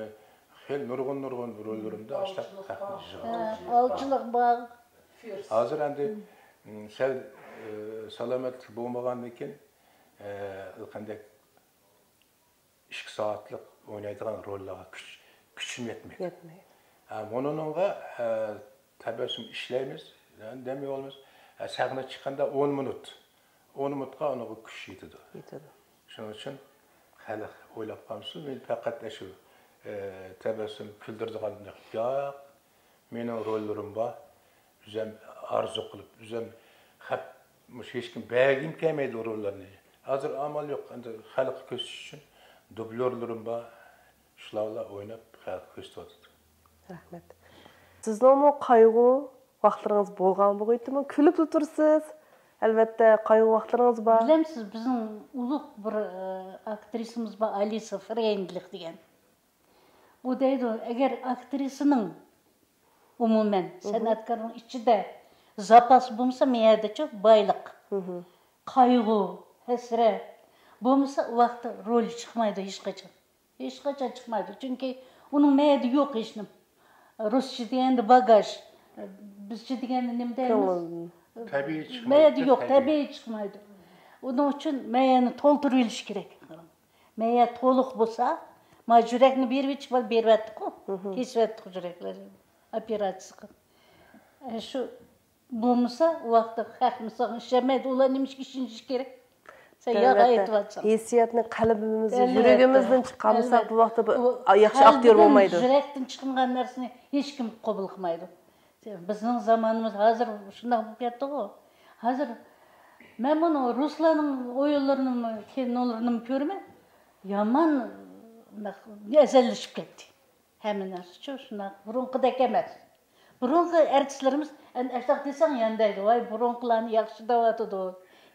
خېلى نۇرغۇن، نۇرغۇن روللىرىمدا ئاشتاق خەقنى يىغلاپ. ئاۋچىلىق باغ. ھازىر ئەمدى، سەل، ئە، سالامەتلىك بولمىغاندىن كېيىن، ئە، قانداق ئىككى سائەتلىك ئوينايدىغان روللارغا كۈچ، كۈچۈم يەتمەيدۇ. يەتمەيدۇ. ھە، مۇنۇنىڭغا، ھە، تەبەسسۇم ئىشلەيمىز، دەم ئېلىۋالىمىز. ھە، سەھنىگە چىققاندا ئون مىنۇت، ئون مىنۇتقا ئۇنىڭغا كۈچ يېتىدۇ. يېتىدۇ. شۇنىڭ ئۈچۈن خەلق ئويلاپ قالمىسۇن، مەن پەقەت ئاشۇ، ئە، تەبەسسۇم كۈلدۈرىدىغان ياق. مېنىڭ روللىرىم بار. ئۆزۈم ئارزۇ قىلىپ، ئۆزۈم خەپ-، مۇشۇ ھېچكىم بەرگىم كەلمەيدۇ روللارنى. ھازىر ئامال يوق، ئەمدى خەلققە كۆرسىتىش ئۈچۈن دۇبليورلىرىم بار. شۇلار بىلەن ئويناپ خەلققە كۆرسىتىۋاتىدۇ. رەھمەت. سىزنىڭمۇ قايغۇ ۋاقىتلىرىڭىز بولغان بولغىيتىمۇ؟ كۈلۈپلا تۇرىسىز. ئەلۋەتتە، قايغۇ ۋاقىتلىرىڭىز بار. بىلەمسىز، بىزنىڭ ئۇلۇغ بىر، ئە، ئاكترىسىمىز بار، ئالىسا فرېيندلىخ دېگەن. ئۇ دەيدۇ، ئەگەر ئاكترىسىنىڭ، ئومۇمەن، سەنئەتكارنىڭ ئىچىدە زاپاس بولمىسا، مەيەردىچۇ بايلىق، قايغۇ، ھەسرەت بولمىسا، ئۇ ۋاقىتتا رولى چىقمايدۇ ھېچقاچان. ھېچقاچان چىقمايدۇ. چۈنكى ئۇنىڭ مەيەردە يوق ھېچنېمە. رۇسچە دېگەندە باگاژ، بىزچە دېگەندە نېمە دەيمىز؟ كۆڭۈل. تەبىئىي چىقمايدۇ، مەيەردە يوق، تەبىئىي. تەبىئىي چىقمايدۇ. ئۇنىڭ ئۈچۈن مەيەرنى تولدۇرۇۋېلىش كېرەك. مەيەر تولۇق بولسا، ما يۈرەكنى بېرىۋېتىش بار، بېرىۋەتتۇققۇ. كېسىۋەتتۇققۇ يۈرەكلەرنى. ئوپېراتسىيە قىلىپ. ئە، شۇ بولمىسا، ئۇ ۋاقىتتا خەقمۇ ساڭا ئىشەنمەيدۇ. ئۇلار نېمىشقا ئىشىنىشى كېرەك؟ سەن يالغان ئەلۋەتتە، ئېيتىۋاتساڭ. ھېسسىياتنى قەلبىمىمىزدىن، ئەلۋەتتە، يۈرىكىمىزدىن چىقارمىساق، ئەلۋەتتە. بۇ ۋاقىتتا بۇ ئۇ ياخشى ئاكتيور قەلبىدىن، بولمايدۇ. يۈرەكتىن چىقمىغان نەرسىنى ھېچكىم قوبۇل قىلمايدۇ. بىزنىڭ زامانىمىز ھازىر شۇنداق بولۇپ كەتتىغۇ. ھازىر مەن مۇنۇ رۇسلارنىڭ ئويۇنلىرىنىمۇ، كىنولىرىنىمۇ كۆرىمەن. يامان ئەزەللىشىپ كەتتى. ھەممە نەرسىچۇ شۇنداق بۇرۇنقىدەك ئەمەس. بۇرۇنقى ئارتىسلىرىمىز، ئەمدى ئاشۇنداق دېسەڭ ياندايدۇ، ۋاي، بۇرۇنقىلارنى ياخشى دەۋاتىدۇ.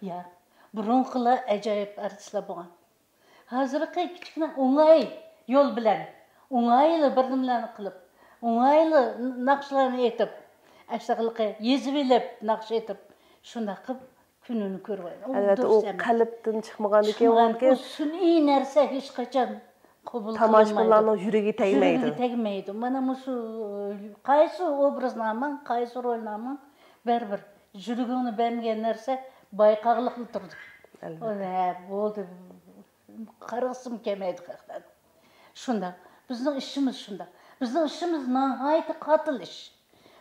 ياق، بۇرۇنقىلار ئاجايىپ ئارتىسلار بولغان. ھازىرقى كىچىككىنە ئوڭاي يول بىلەن، ئوڭايلا بىر نېمىلەرنى قىلىپ، ئوڭايلا ناخشىلارنى ئېيتىپ، ئاشۇنداقلىقى يېزىۋېلىپ، ناخشا ئېيتىپ، شۇنداق قىلىپ كۈنىنى كۆرۈۋاتىدۇ. ئۇ ئەلۋەتتە، ئۇ دۇرۇس ئەمەس. قەلبتىن چىقمىغاندىكىن چىقمىغان، ئۇ سۈنئىي نەرسە ھېچقاچان قوبۇل قىلىنمايدۇ. تاماشىبىنلارنىڭ يۈرىكىگە تەگمەيدۇ. يۈرىكىگە تەگمەيدۇ. مانا مۇشۇ قايسى ئوبرازنى ئالماڭ، قايسى رولنى ئالماڭ، بەرىبىر يۈرىكىڭنى بەرمىگەن نەرسە بايقاغلىقلا تۇرىدۇ. ئەلۋەتتە. ئۇ، ھە، بولدى. قارىغۇسىمۇ كەلمەيدۇ خەقلەرنىڭ. شۇنداق. بىزنىڭ ئىشىمىز شۇنداق. بىزنىڭ ئىشىمىز ناھايىتى قاتتىق ئىش.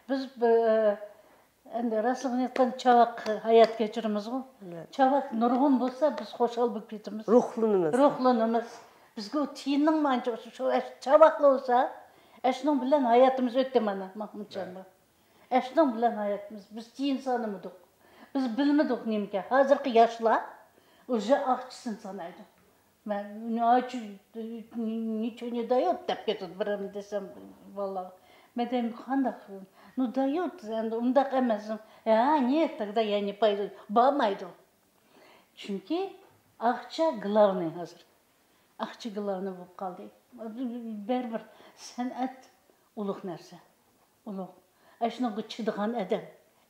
بىز بىر، ئەمدى راستلىقىنى ئېيتقاندا، چاۋاك ھايات كەچۈرىمىزغۇ. ئەلۋەتتە. چاۋاك نۇرغۇن بولسا، بىز خۇشال بولۇپ كېتىمىز. روھلىنىمىز. روھلىنىمىز. بىزگە ئۇ تىيىننىڭ مانچە، شۇ، شۇ چاۋاكلا بولسا، ئەشۇنىڭ بىلەن ھاياتىمىز ئۆتتى مانا، ماھمۇتجانغا. ئەشۇنىڭ بىلەن ھاياتىمىز، بىز تىيىن سانىمىدۇق. بىز بىلمىدۇق نېمىكەن. ھازىرقى ياشلار ئۇژې ئاقچىسىنى سانايدۇ. مەن، ناچى، نىچو نې دايوت دەپ كېتىدۇ، بىرەرنى دېسەم بالىلارغا. مەن دەيمەن، قانداق؟ نو دايوت، ئەمدى ئۇنداق ئەمەس. ھە، نېت، تاگدا يا نې پايدا، بارمايدۇ. چۈنكى ئاقچا گلەۋنىي ھازىر. ئاقچا گلەۋنىي بولۇپ قالدى. بەرىبىر سەنئەت ئۇلۇغ نەرسە. ئۇلۇغ. ئەشۇنىڭغا چىدىغان ئادەم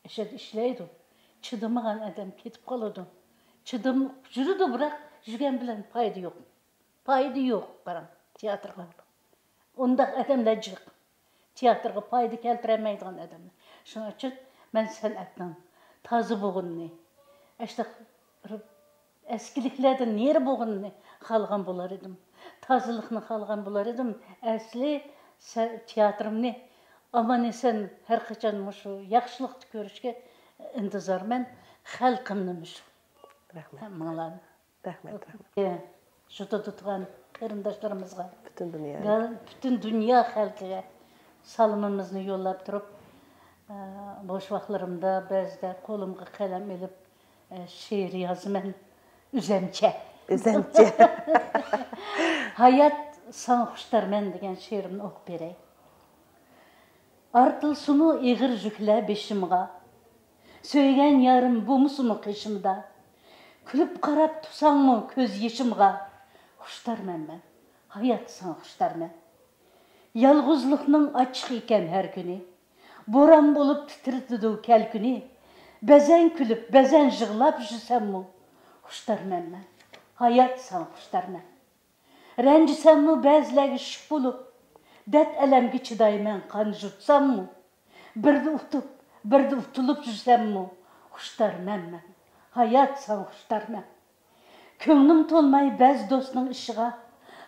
ئەشەدە ئىشلەيدۇ. چىدىمىغان ئادەم كېتىپ قالىدۇ. چىدىم-، يۈرىدۇ، بىراق يۈرگەن بىلەن پايدا يوق. پايدا يوق، قاراڭ، تىياتىرغا. ئۇنداق ئادەملەر جىق. تىياتىرغا پايدا كەلتۈرەلمەيدىغان ئادەملەر. شۇنىڭ ئۈچۈن مەن سەنئەتنىڭ تازا بولغىنىنى، ئاشۇنداق بىر ئەسكىلىكلەردىن نېرى بولغىنىنى خالىغان بولار ئىدىم. تازىلىقنى خالىغان بولار ئىدىم. ئەسلى سە-، تىياتىرىمنى ئامان-ئېسەن ھەر قاچان مۇشۇ ياخشىلىقتا كۆرۈشكە ئىنتىزارمەن. خەلقىمنى مۇشۇ. رەھمەت. ھەممىڭلارنى. رەھمەت، رەھمەت. ئە، شۇ تۇتۇۋاتقان قېرىنداشلىرىمىزغا، پۈتۈن دۇنيا. پۈتۈن دۇنيا خەلقىگە سالىمىمىزنى يوللاپ تۇرۇپ، ئە، بوش ۋاقىتلىرىمدا بەزىدە قولۇمغا قەلەم ئېلىپ، ئە، شېئىر يازىمەن. ئۆزەمچە. ئۆزەمچە. ھايات، ساڭا خۇشتارمەن دېگەن شېئىرىمنى ئوقۇپ بېرەي. ئارتىلسىمۇ ئېغىر يۈكلەر بېشىمغا، سۆيگەن يارىم بولمىسىمۇ قېشىمدا، كۈلۈپ قاراپ تۇرساڭمۇ كۆز يېشىمغا، خۇشتارمەن مەن، ھايات ساڭا خۇشتارمەن. يالغۇزلۇقنىڭ ئاچچىقى ئىكەن ھەر كۈنى، بوران بولۇپ تىترىتىدۇ كەلكۈنى، بەزەن كۈلۈپ، بەزەن يىغلاپ يۈرسەممۇ، خۇشتارمەن مەن، ھايات ساڭا خۇشتارمەن. رەنجىسەممۇ بەزىلەرگە شۈك بولۇپ، دەرد-ئەلەمگە چىدايمەن قان يۇتساممۇ، بىردە ئۇتۇپ، بىردە ئۇتۇلۇپ يۈرسەممۇ، خۇشتارمەن مەن، ھايات ساڭا خۇشتارمەن. كۆڭلۈم تولماي بەزى دوستنىڭ ئىشىغا،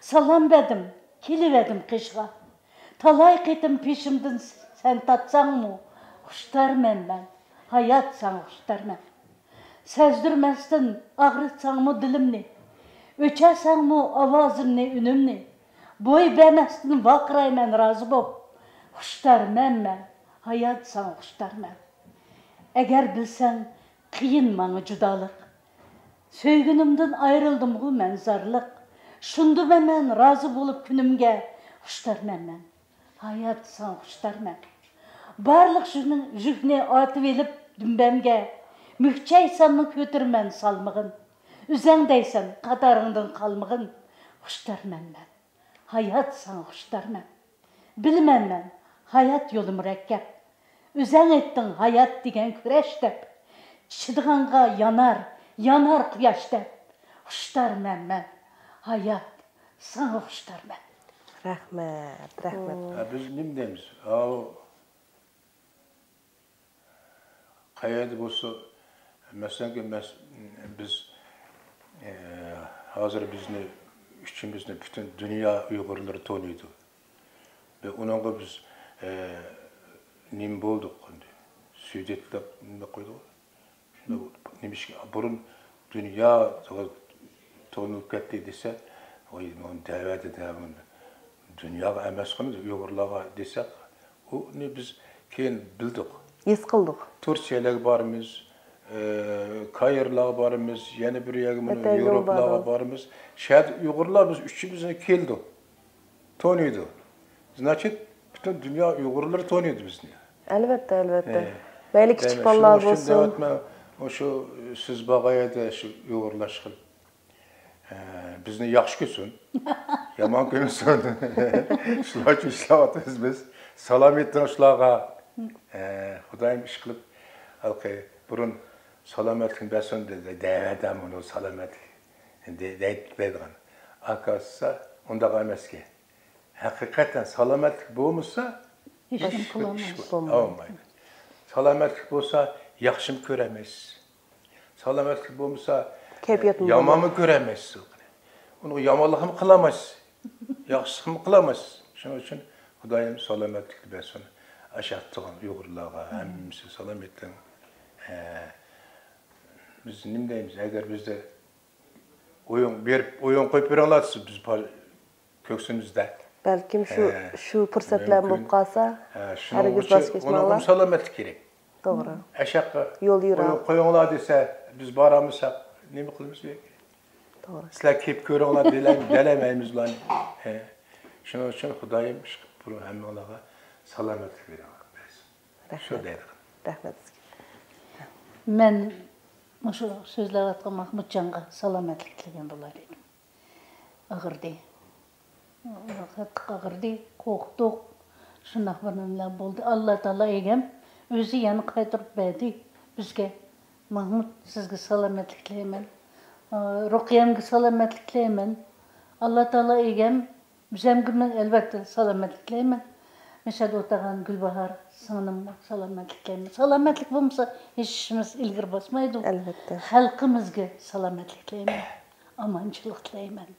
سالام بەردىم، كېلىۋەردىم قېشىغا. تالاي قېتىم پېشىمدىن سەن تارتساڭمۇ، خۇشتارمەن مەن، ھايات ساڭا خۇشتارمەن. سەزدۈرمەستىن ئاغرىتساڭمۇ دىلىمنى، ئۆچەرسەڭمۇ ئاۋازىمنى، ئۈنۈمنى، بوي بەرمەستىن ۋارقىرايمەن رازى بوپ، خۇشتارمەن مەن، ھايات ساڭا خۇشتارمەن. ئەگەر بىلسەڭ قىيىن ماڭا جۇدالىق، سۆيگىنىمدىن ئايرىلدىمغۇ مەن زارلىق، شۇندىمۇ مەن رازى بولۇپ كۈنۈمگە، خۇشتارمەن مەن. ھايات، ساڭا خۇشتارمەن. بارلىق يۈكنى، يۈكنى ئارتىۋېلىپ دۈمبەمگە، مۈكچەيسەنمۇ كۆتۈرىمەن سالمىغىن. ئۆزەڭ دەيسەن، قاتارىڭدىن قالمىغىن. خۇشتارمەن مەن. ھايات، ساڭا خۇشتارمەن. بىلىمەن مەن، ھايات يولى مۇرەككەپ. ئۆزەڭ ئېيتتىڭ، ھايات دېگەن كۈرەش دەپ. چىدىغانغا يانار، يانار قۇياش دەپ. خۇشتارمەن مەن. ھايات، ساڭا خۇشتارمەن. رەھمەت، رەھمەت. ھە، بىز نېمە دەيمىز؟ ئاۋۇ قەيەردە بولسا، مەسىلەنكى، مەس-، بىز، ئە، ھازىر بىزنى كۈچىمىزنى پۈتۈن دۇنيا ئۇيغۇرلىرى تونۇيدۇ. ۋە ئۇنىڭغا بىز، ئە، نېمە بولدۇق ئەمدى؟ سۈيدەتلىك نېمە قويدۇق؟ شۇنداق نېمىشقا بۇرۇن دۇنيا تونۇلۇپ كەتتى دېسە، ۋاي، مانا دەۋەدە دەۋەدە. دۇنياغا ئەمەس، ئۇيغۇرلارغا دېسەك، ئۇنى بىز كېيىن بىلدۇق. ھېس قىلدۇق. تۈركىيەلەرگە بارىمىز، ئە، كايرلارغا بارىمىز، يەنە بىر يەرگە مانا ئەتەگە يۇروپلارغا بارىمىز. بارىمىز. شۇ يەردە ئۇيغۇرلار بىز ئۈچىمىزنى كېلىدۇ. تونۇيدۇ. Значит، پۈتۈن دۇنيا ئۇيغۇرلىرى تونۇيدۇ بىزنى. ئەلۋەتتە، ئەلۋەتتە. ئە، مەيلى كىچىك دەيمەن، بالىلار شۇنىڭ ئۈچۈن بولسۇن. دەۋەتمەن، مۇشۇ سىز بارغان يەردە شۇ ئۇيغۇرلار ئىشقىلىپ، ئە، بىزنى ياخشى كۆرسۇن، يامان كۆرمىسۇن. شۇلار ئۈچۈن ئىشلەۋاتىمىز بىز. سالام ئېيتىڭ شۇلارغا. ئە، خۇدايىم ئىشقىلىپ، ھېلىقى بۇرۇن سالامەتلىكنى بەرسۇن دەۋەدە مۇنۇ سالامەتلىك دەيدىغان. ئاكاسا ئۇنداق ئەمەسكەن. ھەقىقەتەن سالامەتلىك بولمىسا، ھېچ نېمە قىلالمايسىز. بولمايدۇ. سالامەتلىك بولسا، ياخشىمۇ كۆرەمىز. سالامەتلىك بولمىسا، كەيپىياتمۇ يامانمۇ كۆرەمىز. ئۇنىڭغا يامانلىقمۇ قىلالمايسىز. ياخشىلىقمۇ قىلالمايسىز. شۇنىڭ ئۈچۈن خۇدايىم سالامەتلىكنى بەرسۇن. ئاشۇ تۇرغان ئۇيغۇرلارغا ھەممىسى سالامەتلىك. ئە، بىز نېمە دەيمىز؟ ئەگەر بىزدە ئويۇن بېرىپ، ئويۇن قويۇپ بېرىڭلار دېسە، بىز پا-، كۆكسىمىزدە. بەلكىم شۇ، ھە، شۇ پۇرسەتلەر مۇمكىن. بولۇپ قالسا، ھە، شۇنىڭ ھەرگىز ئۈچۈن ۋاز كەچمەڭلار. ئۇنىڭغا سالامەتلىك كېرەك. توغرا. ئەشەققە يول يۈرۈڭ. ئويۇن قويۇڭلار دېسە، بىز بارالمىساق، نېمە قىلىمىز؟ توغرا. سىلەر كېلىپ كۆرۈڭلار، دېلەي-، دېلەيمەيمىز بۇلارنى. ھە. شۇنىڭ ئۈچۈن خۇدايىم ئىشقىلىپ بۇ ھەممىڭلارغا سالامەتلىك بېرىڭلار، بەرسۇن. شۇ رەھمەت. دەيدىغان. رەھمەت سىزگە. مەن مۇشۇ سۆزلەۋاتقان ماخمۇتجانغا سالامەتلىك تىلىگەن بولار ئىدىم. ئاغرىدى. قاتتىق ئاغرىدى، قورقتۇق. شۇنداق بىر نېمىلەر بولدى. ئاللا تائالا ئىگەم ئۆزى يەنە قايتۇرۇپ بەردى بىزگە. ماخمۇت، سىزگە سالامەتلىك تىلەيمەن. ئا، رۇقىيەمگە سالامەتلىك تىلەيمەن. ئاللا تائالا ئىگەم ئۆزۈمگىمۇ ئەلۋەتتە سالامەتلىك تىلەيمەن. مەشەدە ئولتۇرغان گۈلباھار سىڭلىمغا سالامەتلىك تىلەيمەن. سالامەتلىك بولمىسا، ھېچ ئىشىمىز ئىلگىرى باسمايدۇ. ئەلۋەتتە. خەلقىمىزگە سالامەتلىك تىلەيمەن. ئامانچىلىق تىلەيمەن.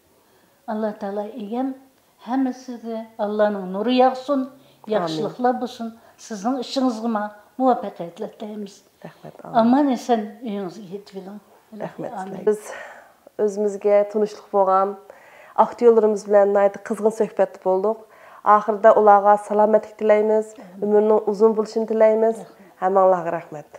ئاللا تائالا ئىگەم ھەممىسىگە ئاللانىڭ نۇرى ياغسۇن، ئامىن. ياخشىلىقلار بولسۇن. سىزنىڭ ئىشىڭىزغىمۇ مۇۋەپپەقىيەتلەر تىلەيمىز. رەھمەت، ئامىن. ئامان ئېسەن ئۆيىڭىزگە يېتىۋېلىڭ. رەھمەت ئامىن. سىلەرگە. بىز ئۆزىمىزگە تونۇشلۇق بولغان ئاكتيورلىرىمىز بىلەن ناھايىتى قىزغىن سۆھبەتتە بولدۇق. ئاخىرىدا ئۇلارغا سالامەتلىك تىلەيمىز، ئۆمۈرنىڭ ئۇزۇن بولۇشىنى تىلەيمىز. ھەممىڭلارغا رەھمەت.